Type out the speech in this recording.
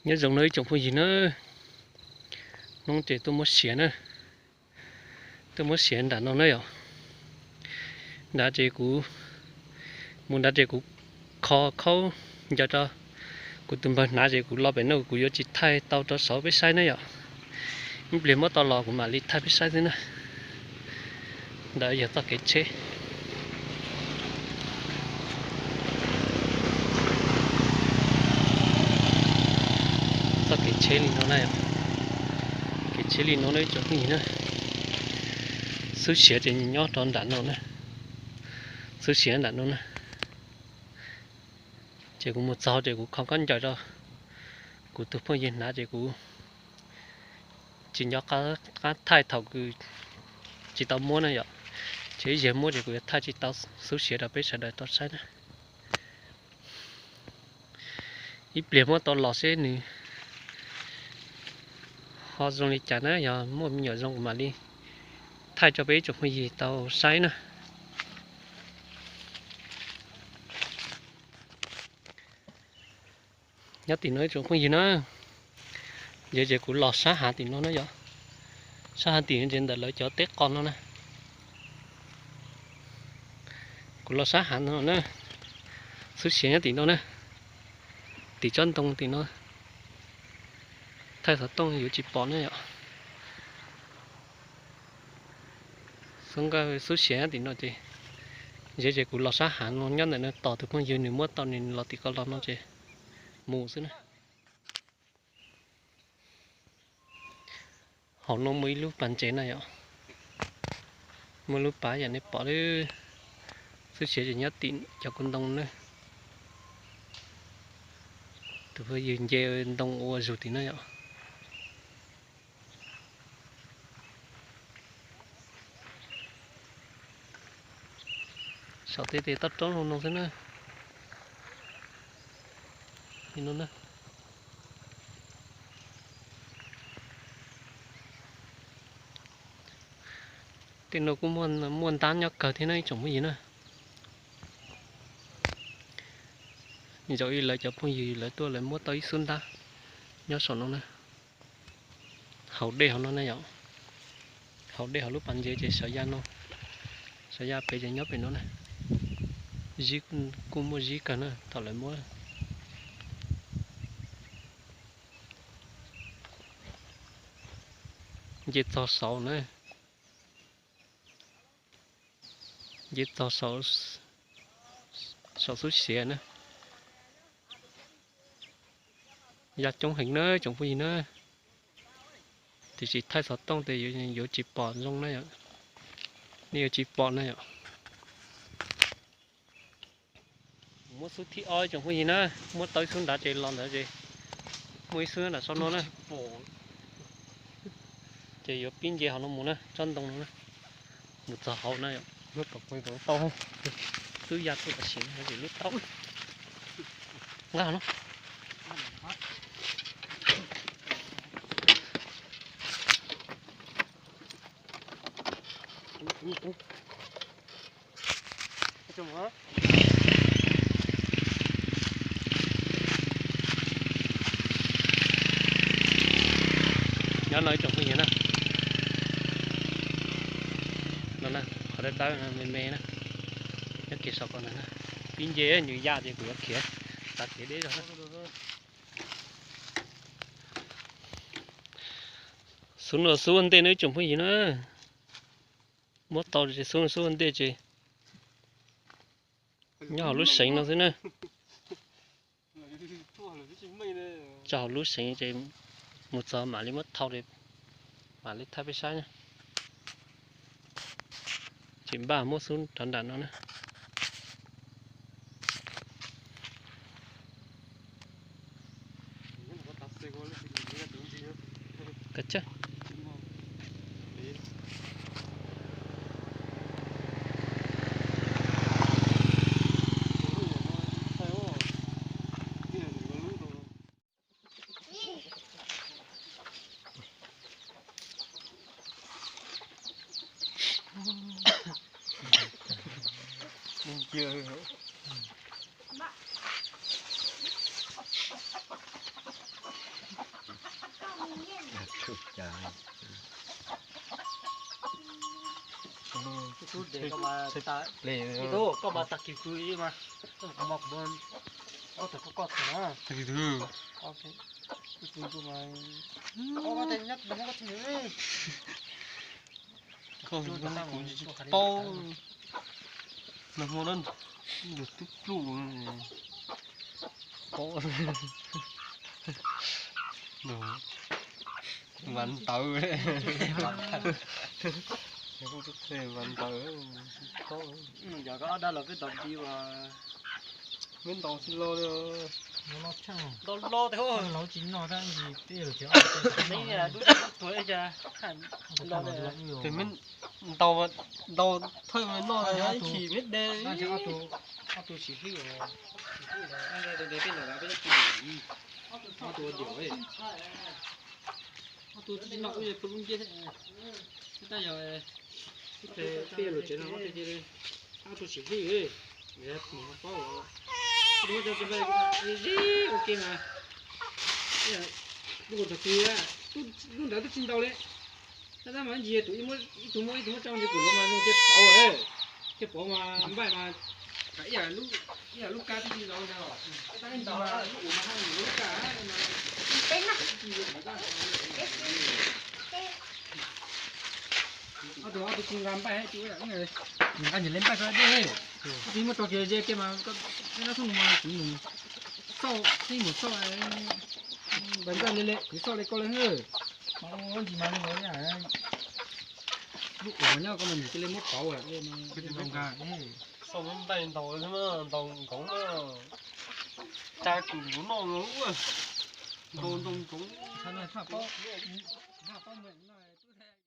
Nyob zoo no ib tsoom phooj ywg na, hnub ces tuaj muab siav na, tuaj muab siav nram no na yom. Nrad ces kuv mus nrad ces kuv kho khaub ncaws rau kuv tus npawg hnav ces kuv los pem no kuv yuav tsis thaij tau rau saum peb saib na yom. Ib pliag muab tau los kuv mam li thaij peb saib xwb na. Ntawd yog txoj kev tsheb. Txoj kev tsheb li no na, kev tsheb li no na ib tsoom phooj ywg na. Xub siav ces nyob rau nram no na, xub siav nram no na. Ces kuv mus txog ces kuv kho khaub ncaws rau kuv tus phooj ywg hnav ces kuv tsis nco qab thaij thaum kuv tsis tau muab na yom. Ces ib zaug muab ces kuv yuav thaij tsis tau xub siav rau peb sawv daws tau saib na. Ib pliag muab tau los seb nws ho zoo li cas na, yog muaj me nyuam zoo kuv mam li thaij rau peb ib tsoom phooj ywg tau saib na. Nyob tim no ib tsoom phooj ywg na, ces ces kuv los sab hav tim no na yom. Sab hav tim no ces ntawm lawv cov teb qos no na. Kuv los sab hav no na, xub siav nyob tim no na, tim tsob ntoo tim no. Thaij xov tooj yuav tsis pom na yom. Xub siav nyob tim no ces, ces ces kuv los sab hav no nyob ntawm no tos tus phooj ywg nws muab tau nws los tim ko los no ces mus xwb na. Hauv no muaj ib lub pas ntses na yom. Muaj lub pas yam nej pom xwb, xub siav ces nyob tim cov kuv ntoo na. Tus phooj ywg nce ntoo ua zus tim no yom. Saum tej tes toj roob no xwb na. Li no na. Tej no kuj muaj ntab nyob kawg thiab na ib tsoom phooj ywg na. Zaum ib lawv cov phooj ywg lawv tuaj lawv muab tau ib xub ntab nyob saum no na. Haus dej hauv no na yom. Haus dej hauv lub pas ntses ces sav ya no, sav ya pem ces nyob pem no na. Zib kuj muaj zib kawg na thaum lawv muab. Nce txog saud na. Nce txog saum xub siav na. Ya coob heev na tsoom phooj ywg na. Tiam sis thaij xov tooj ces yuav tsis pom zoo na yom. Nej yuav tsis pom na yom. Muab xub thib ob tsoom phooj ywg na, muab tau ib xub nrad ces los ntawd ces muaj ib xub nram saum no na. Ces yuav pib nce hauv no mus na, tsob ntoo no na, mus txog hauv na yom. Xub ya tuaj tam sim no ces lub taub nqa no. Nyob no ib tsoom phooj ywg na, no na, qhov dawb dawb me me na, nyob kiag saum ko ntag na. Pib nce nws ya ces kuv yuav khiav, tav khiav deb zog na. Xub no xub ua ntej no ib tsoom phooj ywg na, muab tau ces xub no xub ua ntej ces nyob hauv lub seev no xwb na. Tso hauv lub seev ces mus txog mam li muab thau, mam li thaij peb saib na. Tsis npaj muab xub rov nram no na. Kav tsij. Tub de koj mas tas, ib tug koj mas tag kis kwv ib mas, koj mas kuv ob tug koj koj tag na. Tag kis twg? Kuv tus ntu mas, koj koj tes nyob tus ntu koj tsis nws. Koj kuv tsis paub. Nag hmo no nws twb pluj paub. Vas ntawv. Vas ntawv. Yog koj ob dab los peb ntaus di as. Peb ntaus tsis los li. Ntaus los tsis noj tab sis peb los cov me dub tuag cas los. Ces peb ntaus, ntaus thawj me noj ib chim peb de. Ob tug tsis hwj, ob tug de peb ntaus peb ob tug diam. Ob tug tsis noj ua pw lub nciab thiab. Tab yog peb luag tsev no ob tug cia li, ob tug tsis hwj, mus paub. Ob tug muab cov tsis npaj ze ua ke mas, lub tog twg, lub ntawd twb tsis ntaus li. Tab tab mas ib ntsis tus ib tug muab ib tug muab tso ntawd kuv los mas cia pauv, cia pauv mas npaj mas, ib yam lub kab twb tsis ntaus ntag. Tab ib ntsis mas lub uas mas haj lub kab mas. Ob tug, ob tug tsis nqa npaj, nqa nyiam li npaj ko deb. Twb muab tso kiag ze kiag mas, nab xub nus mas kuv mus xauj, ib mus xauj, npaj npaj li li kuv xauj li koj li hwj. Ib ntsis mas li no, lub uas nyob ko mas nws cia li muab pauv. Xauj npaj ntaus, ntaus nkoov, tsa kuv noj no, ntaus ntaus nkoov.